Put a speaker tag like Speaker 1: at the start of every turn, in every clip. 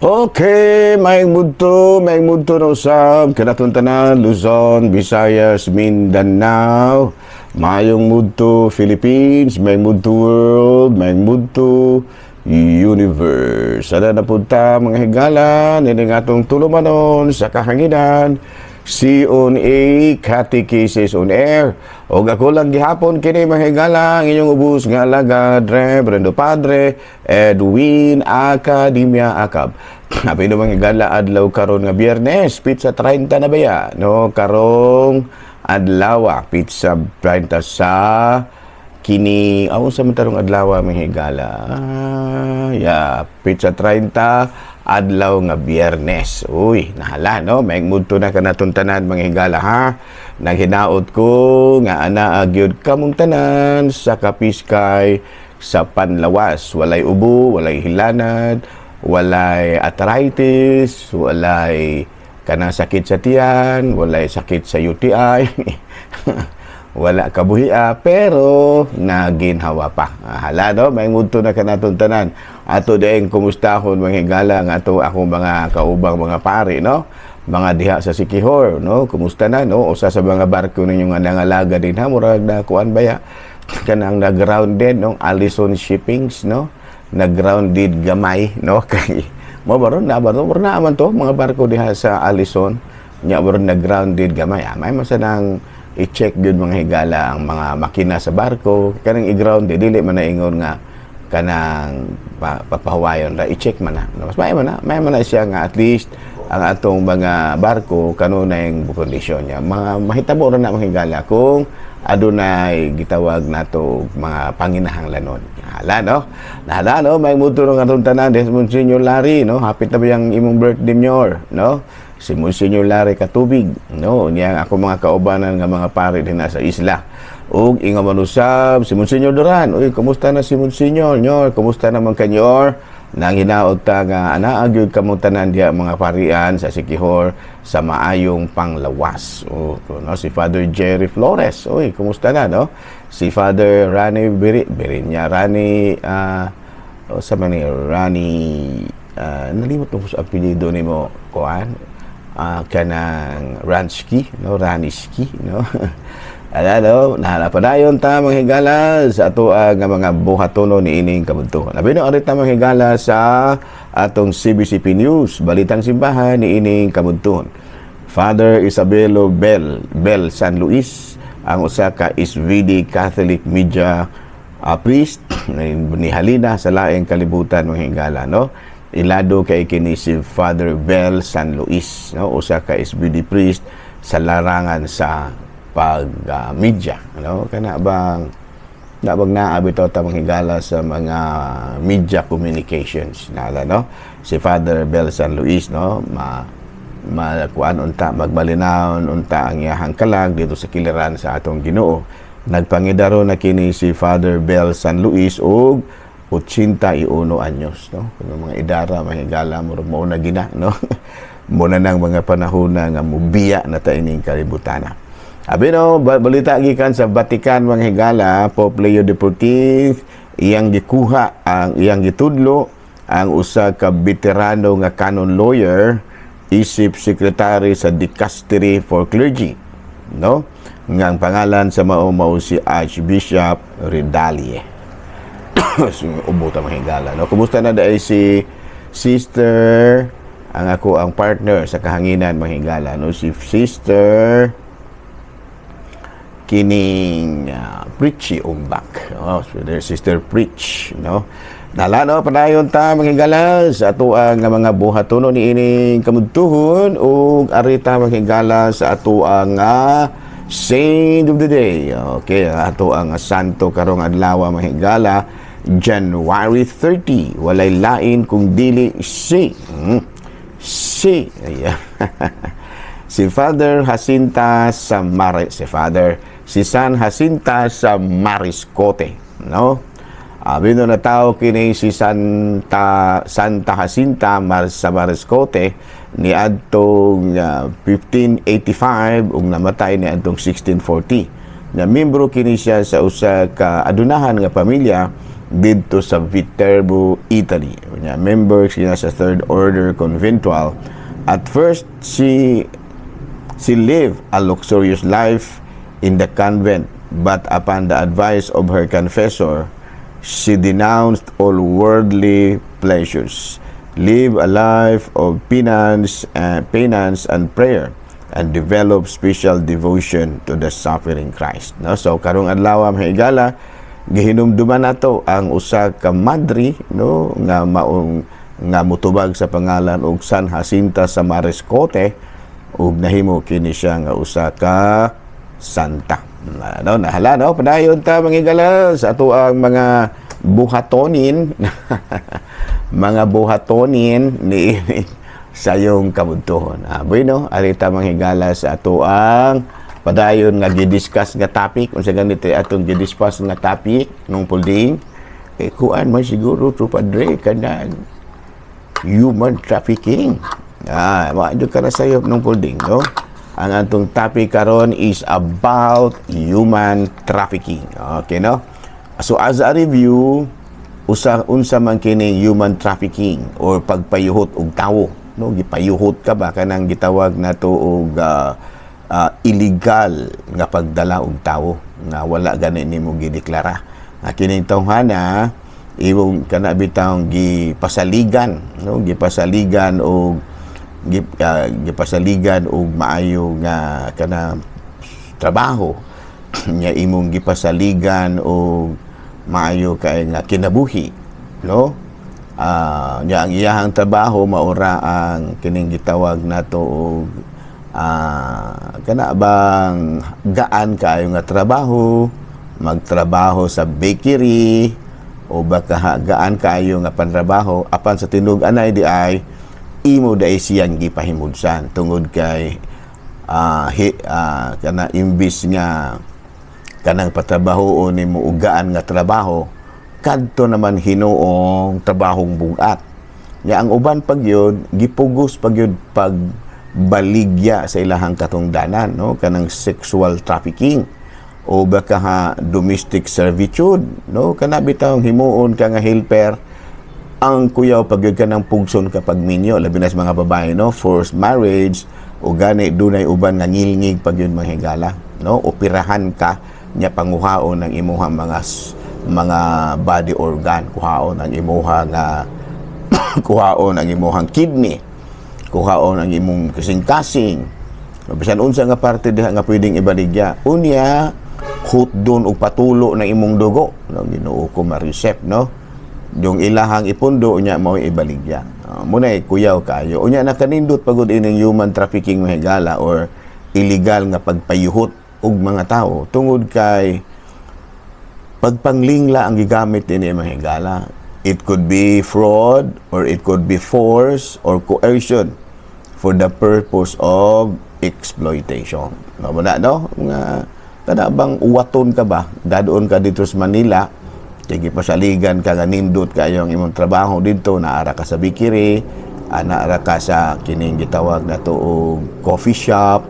Speaker 1: Okay, maayong budto na usab kanatong tanan, Luzon, Visayas, Mindanao, maayong budto Philippines, maayong budto world, maayong budto universe. Sana na punta, mga higala, nining atong tulumanon sa kahanginan, C on A, Catechesis on Air. Og ako lang gihapon kini, mga higala, ang inyong ubos nga alagad, Reverendo Padre Edwin Academia Acab. Abi no, mga higala, adlaw karon nga Biyernes, petsa 30 na baya, no? Karong adlaw, petsa 30 sa kini aw sa man tarong adlaw, mga higala. Ah, ya, petsa 30, adlaw nga Biyernes. Uy, nahala, no? May mudto na kanatong tanan, mga higala, ha. Naghinaot ko nga anaa gyud kamong tanan sa kapiskay sa panlawas, walay ubo, walay hilanad, walay arthritis, walay kanang sakit sa tiyan, walay sakit sa UTI, wala kabuhia pero naginhawa pa. Ah, hala, no, may mudto na kanatong tanan. Ato din kumustahon, mga higala, nga ato akong mga kaubang mga pari, no? Mga diha sa Siquijor, no? Kumusta na, no? Usa sa mga barko ninyo nga nangalaga din ha, murag na kuan baya kanang na-grounded, no? Allison Shippings, no? Na-grounded gamay, no? Kay mo baron na baron na man to mga barko diha sa Allison nya, baron na grounded gamay. Ah, may masanang i-check gyud, mga higala, ang mga makina sa barko kanang i-grounded, dili man na ingon nga kanang papahuwayon ra, i-check man na, no? Mas may man na siya nga at least ang atong mga barko kanunay ang kondisyon niya. Mga mahitabo ra na, mga higala, kung adunay gitawag nato mga panginahanglanon. Hala, no? Nahala, no? May muto ng atong tanan des Monsignor Larry, no? Hapit na ba yung imong birthday nyor, no? Si Monsignor Larry Katubig, no? Niya ako mga kaubanan nga mga pare din sa isla. Ug inga manusab si Monsignor Duran. Uy, kumusta na si Monsignor? Nyor, kumusta naman kanyor? Nang hinaot ta nga anaa gyud kamong tanan diha, mga parian sa Siquijor, sa maayong panglawas. O, no, si Father Jerry Flores. Uy, kumusta na, no? Si Father Rani Biri, Birinya, Rani o sa man ni Rani, nalimot ko sa apelyido nimo, kuan, kanang Ranski, no? Raniski, no? Ala, no, nahala pa dayon ta, mga higala, sa ato nga mga buhatono ni ining kabuntuhan. Abi no, arit ta, mga higala, sa atong CBCP News, Balitang Simbahan ni ining kabuntuhan. Father Isabelo Bell, Bell San Luis, ang usa ka SVD Catholic Media priest ni halina sa laing kalibutan, mga higala, no? Ilado kay kini si Father Bell San Luis, no? Usa ka SVD priest sa larangan sa pag media, no? Kana bang na bang naa bitaw ta, mga higala, sa mga media communications nala, no? Si Father Bell San Luis, no, ma makuan unta, magmalinawon unta ang iyahang kalag dito sa kiliran sa atong Ginoo. Nagpangidaro na kini si Father Bell San Luis og 81 anyos, no? Kung mga idara, mga higala, murag mao na gina, no? Muna nang mga panahon na nga mubiya na ta ining kalibutana. Abi no, balita gikan sa Vatican, mga higala, Pope Leo XIV iyang gikuha ang iyang gitudlo ang usa ka veterano nga canon lawyer isip secretary sa Dicastery for Clergy, no? Nga ang pangalan sa mao mao si Archbishop Redalie. So, ubo ta, mga higala, no? Kumusta na dai si Sister, ang ako ang partner sa kahanginan, mga higala, no? Si Sister kining Preachy Umbak. Oh, Sister Preach, no? Dala, no, padayon ta, mga higala, sa ato ang mga buhatono ni ining kamudtuhon ug arita, mga higala, sa ato ang Saint of the Day. Okay, ato ang santo karong adlaw, mga higala, January 30. Walay lain kung dili si ayan. Si Father Jacinta sa Mari, si Father si San Jacinta sa Mariscote, no? Abi no, natawo kini si Santa Santa Jacinta sa Mariscote ni adtong 1585 ug namatay ni adtong 1640. Na membro kini siya sa usa ka adunahan nga pamilya didto sa Viterbo, Italy. Unya, member siya sa Third Order Conventual. At first, she lived a luxurious life in the convent, but upon the advice of her confessor, she denounced all worldly pleasures, lived a life of penance and prayer, and developed special devotion to the suffering Christ. No? So, karong adlaw, mga higala, gihinumduman nato ang usa ka madre, no, nga maong nga mutubag sa pangalan og San Jacinta sa Marescote ug nahimo kini siya nga usa ka santa. Ano, nahala, no? Padayon ta, mga higala, sa ato ang mga buhatonin ni sa iyong kabudtuhon. Ah, bueno, ari ta, mga higala, sa ato ang padayon nga gidiscuss nga topic. Unsa ganito atong gidiscuss nga topic nung pulding? Kay kuan man siguro to, padre, kanang human trafficking. Ah, maadyo ka na sayop nung pulding, no? Ang atong topic karon is about human trafficking. Okay, no? So as a review, usa unsa man kining human trafficking or pagpayuhot og tawo, no? Gipayuhot ka ba, kanang gitawag nato og illegal nga pagdala og tawo nga wala gani nimo gideklara. Nga kining tawhana imong kana bitawng gipasaligan, no, gipasaligan og maayo nga kana trabaho nya, imong gipasaligan og maayo kay nga kinabuhi, no? Nya ang iyahang trabaho maura ang kining gitawag nato og kana bang gaan kaayo nga trabaho, magtrabaho sa bakery o baka gaan kaayo nga pantrabaho, apan sa tinug-anay di ay imo dai siyang gipahimudsan tungod kay kana imbis nga kanang patrabahoon nimo ugaan nga trabaho, kadto naman hinuong trabahong bugat. Nya ang uban pag yun gipugos pag yun pag baligya sa ilahang katungdanan, no, kanang sexual trafficking o baka ha domestic servitude, no, kana bitawng himuon ka nga helper. Ang kuyaw pag yun ka ng pugson kapag minyo, labi na sa mga babae, no, forced marriage o gani dunay uban nga ngilngig pag yun, mga higala, no? Operahan ka nya panguhaon ng imuhang mga body organ, kuhaon ang imuha nga kuhaon ang imuhang kidney, kuhaon ang imong kasing-kasing, bisan unsa nga parte diha nga pwedeng ibaligya. Unya hutdon og patulo ng imong dugo, no? Ginoo ko, ma-receipt, no, yung ilahang ipundo unya mao ibaligya. Muna kuyaw kayo. Unya nakanindot pagod ining human trafficking, mga higala, or illegal nga pagpayuhot og mga tao tungod kay pagpanglingla ang gigamit dinhi, mga higala. It could be fraud or it could be force or coercion for the purpose of exploitation. No, wala, no? Mga kada bang uwaton ka ba? Dadoon ka dito sa Manila, kay gipasaligan ka nga nindot kayo ang imong trabaho dito, naara ka sa bakery, naara ka sa kining gitawag na to og coffee shop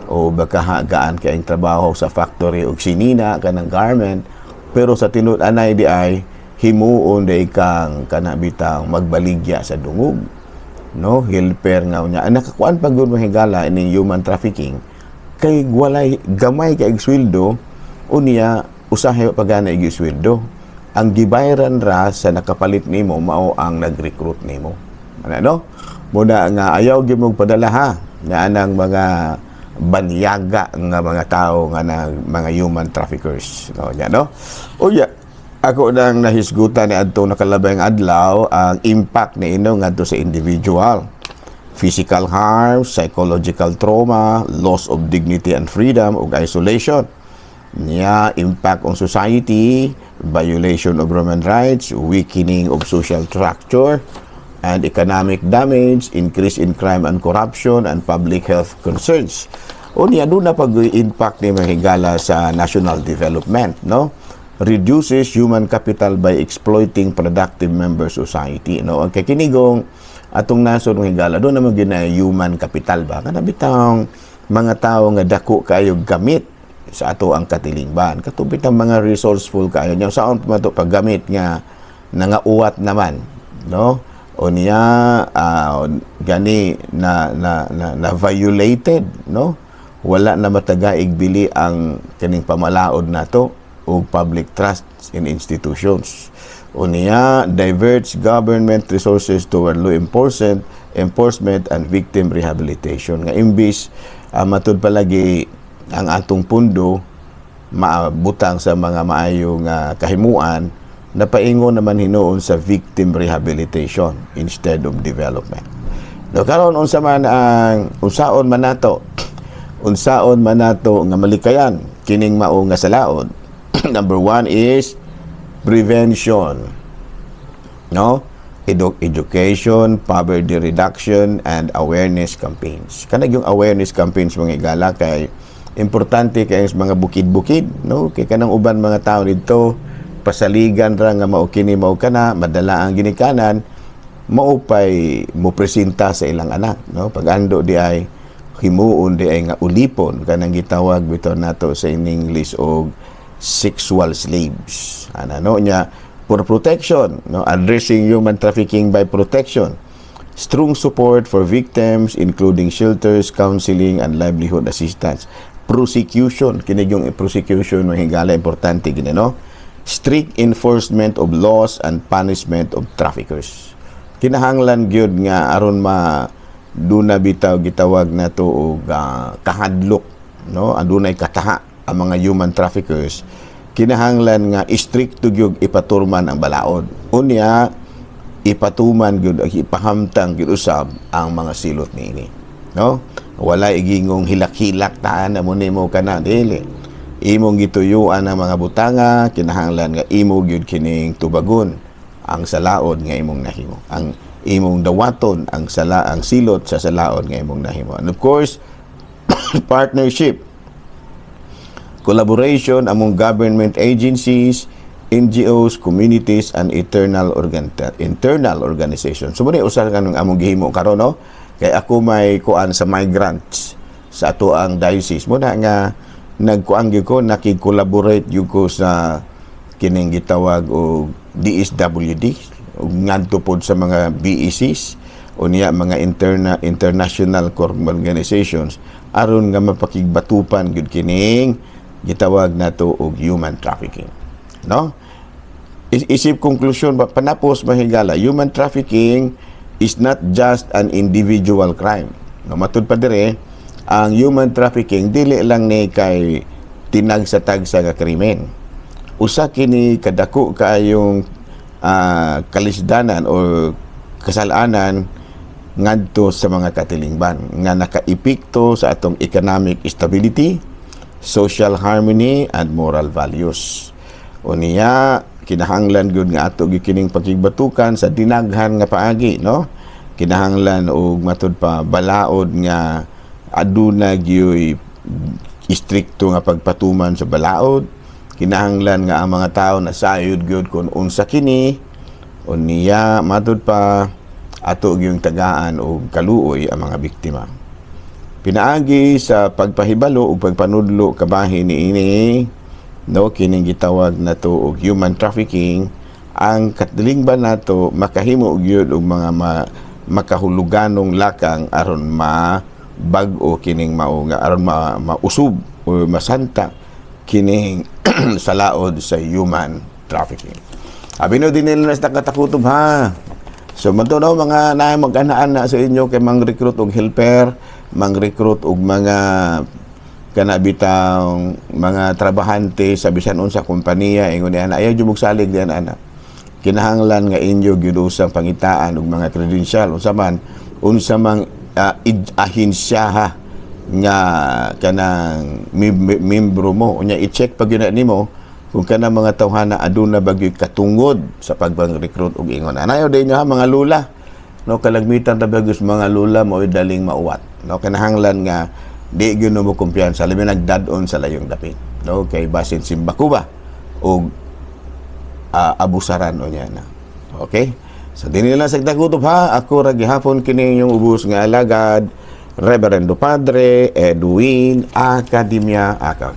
Speaker 1: o baka gaan kayong trabaho sa factory og sinina kanang garment, pero sa tinud anay di ay himuon di kang kana bitang magbaligya sa dungog, no, helper nga. Unya ang nakakuan pag gud, mahigala, ining human trafficking kay walay gamay kay sweldo. Unya usahay pa gana ig sweldo, ang gibayaran ra sa nakapalit nimo mao ang nag-recruit nimo. Ano, no, muna nga ayaw gyud mong padala ha nga anang mga banyaga nga mga tao nga na, mga human traffickers, no? Nya, no, unya ako nang nahisgutan ni adto nakalabay ang adlaw ang impact ni ino ngadto sa individual: physical harm, psychological trauma, loss of dignity and freedom ug isolation. Niya impact on society, violation of human rights, weakening of social structure and economic damage, increase in crime and corruption, and public health concerns. Unya doon na pag-impact ni, mga higala, sa national development, no? Reduces human capital by exploiting productive member society, no? Ang kakinigong atong nasod, mga higala, doon naman gina human capital ba? Kana bitang mga tao nga dako kayo gamit. sa ato ang katilingban. Katubit ang mga resourceful kaayo niya saon pa man to paggamit nga nangauwat naman, no? O niya gani na violated, no? Wala na matagaig bili ang kaning pamalaod nato o public trust in institutions. Unya, diverts government resources toward law enforcement and victim rehabilitation nga imbis matud palagi ang atong pundo maabutang sa mga maayong kahimuan, napaingon naman hinuon sa victim rehabilitation instead of development. No, karon, unsa man ang unsaon man nato nga malikayan kining mao nga salaod? Number one is prevention, no? Education, poverty reduction, and awareness campaigns. Kanang yung awareness campaigns, mga igala, kay importante kay sa mga bukid-bukid, no? Kay kanang uban mga tao dito pasaligan ra nga mao kini, mao kana, madala ang ginikanan, mao pay mo presenta sa ilang anak, no? Pag ando di ay himuon di ay nga ulipon, kanang gitawag bitaw nato sa in English og sexual slaves ana, no? Nya for protection, no? Addressing human trafficking by protection, strong support for victims, including shelters, counseling and livelihood assistance. Prosecution, kini yung prosecution, mga higala, importante gini, no? Strict enforcement of laws and punishment of traffickers. Kinahanglan gyud nga aron ma duna bitaw gitawag nato og kahadlok, no? Adunay kataha ang mga human traffickers, kinahanglan nga istrikto gyud ipaturman ang balaod. Unya ipatuman gyud, ipahamtang gyud usab ang mga silot niini, no? Wala igingong hilak-hilak taan amo nimo kana, dili. Imong gituyuan ang mga butanga, kinahanglan nga imo gyud kining tubagon ang salaod nga imong nahimo, ang imong dawaton ang sala, ang silot sa salaod nga imong nahimo. And of course, partnership, collaboration among government agencies, NGOs, communities, and internal organizations. So, muna usa ka nung among gihimo karon, no? Kay ako may kuan sa migrants sa ato ang diocese. Muna nga nagkuan gyud ko, nakig-collaborate gyud ko sa kining gitawag og DSWD ug ngadto pod sa mga BECs, unya mga international organizations aron nga mapakigbatupan gyud kining gitawag nato og human trafficking, no? Isip konklusyon ba, panapos, mahigala, human trafficking is not just an individual crime, no? Matud pa dire, ang human trafficking dili lang ni kay tinag sa tagsa nga krimen. Usa kini kadako kaayong kalisdanan o kasalanan ngadto sa mga katilingban nga nakaepekto sa atong economic stability, social harmony and moral values. Unya kinahanglan gyud nga ato gyud kining pakigbatukan sa dinaghan nga paagi, no? Kinahanglan og matud pa balaod nga aduna gyuy istrikto nga pagpatuman sa balaod. Kinahanglan nga ang mga tao nasayod gyud kung unsa kini. Unya matud pa ato gyung tagaan og kaluoy ang mga biktima pinaagi sa pagpahibalo ug pagpanudlo kabahin niini, no? Kining gitawag nato og human trafficking, ang katilingban nato makahimo gyud og mga makahuluganong lakang aron ma bag-o kining mao nga aron mausub o masanta kining salaod sa human trafficking. Abi no din nila sa katakutob ha. So madto no mga na mag-anaan na sa inyo kay mang-recruit og helper, mang-recruit og mga kana bitang mga trabahante sa bisan unsa kompanya, ingon ni ana, ayaw jud salig diyan ana. Kinahanglan nga inyo gyud usang pangitaan og mga credential, unsa mang ahensya nga kanang membro mo. Unya i-check pag yun na nimo kung kanang mga tawhana aduna ba gyud katungod sa pagpang-recruit og ingon anayo din ha, mga lula, no? Kalagmitan ra ba gyud sa mga lula mo daling mauwat, no? Kinahanglan nga di gyud mo kumpiyansa, labi nagdad-on sa layong dapit, no? Kay basin simbako ba og abusaran o niya na. Okay, so dinhi lang sa Dagutob ha. Ako ra gihapon kini inyong ubos nga alagad, Reverendo Padre Edwin Academia Akaw.